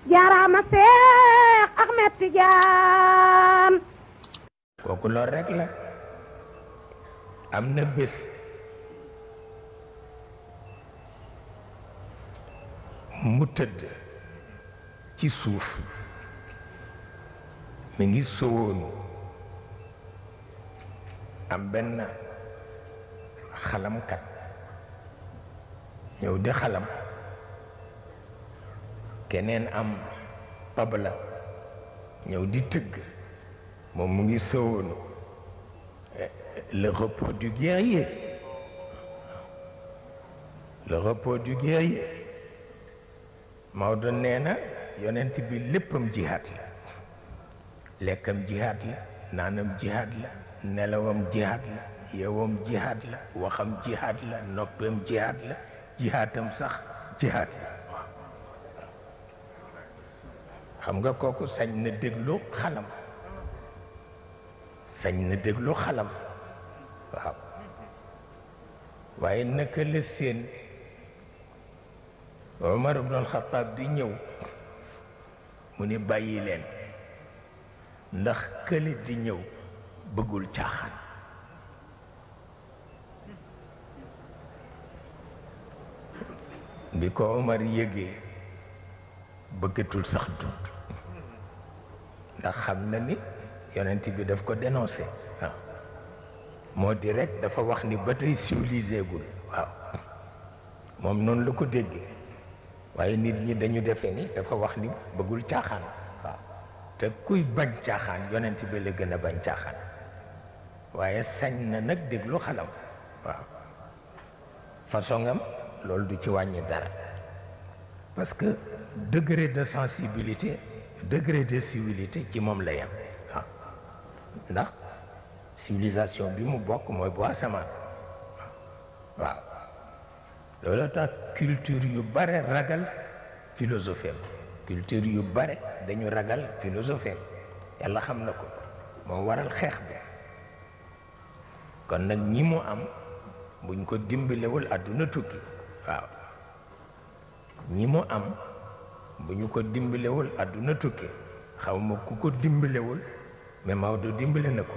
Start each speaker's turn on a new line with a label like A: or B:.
A: jaaraama Seex Ahmed Tijaan
B: kooku loolu rek la am na bés mu tëdd ci suuf mi ngi sowoonu am benn xalamkat ñëw di xalam keneen am tabla ñëw di tëgg moom mu ngi sowoonu le repos du guerrier le repos du guerrier Maodo nee na yonent bi léppam jihaad la lekkam jihaad la naanam jihaad la nelawam jihaad la yewam jihaad la waxam jihaad la noppam jihaad la jihaatam sax jihaad la xam nga kooku sañ na déglu xalam waaw waaye naka la seen Omar ibn Khattab di ñëw mu ne bàyyi leen ndax kële di ñëw bëggul caaxaan bi ko Omar yëgee bëggatul sax dund ndax xam na ni yonent bi daf ko dénoncé waaw moo di rek dafa wax ni ba tey civilisé gul waaw moom noonu la ko déggee waaye nit ñi dañu defe ni dafa wax ni bëggul caaxaan waaw te kuy bañ caaxaan yonent bi la gën a bañ caaxaan waaye sañ na nag déglu xalam waaw façon am loolu du ci wàññi dara parce que degré de sensibilité degré de civilité ci moom la yem waaw ndax civilisation bi mu bokk mooy bu asamaan waaw loolu tax culture yu bare ragal philosophie culture yu bare dañu ragal philosophie yàlla xam na ko moo waral xeex bi kon nag ñi mu am buñ ko dimbalewul àdduna tukki waaw ñi mu am bu ñu ko dimbalewul àdduna tukki xaw ma ku ko dimbalewul mais Maodo dimbale na ko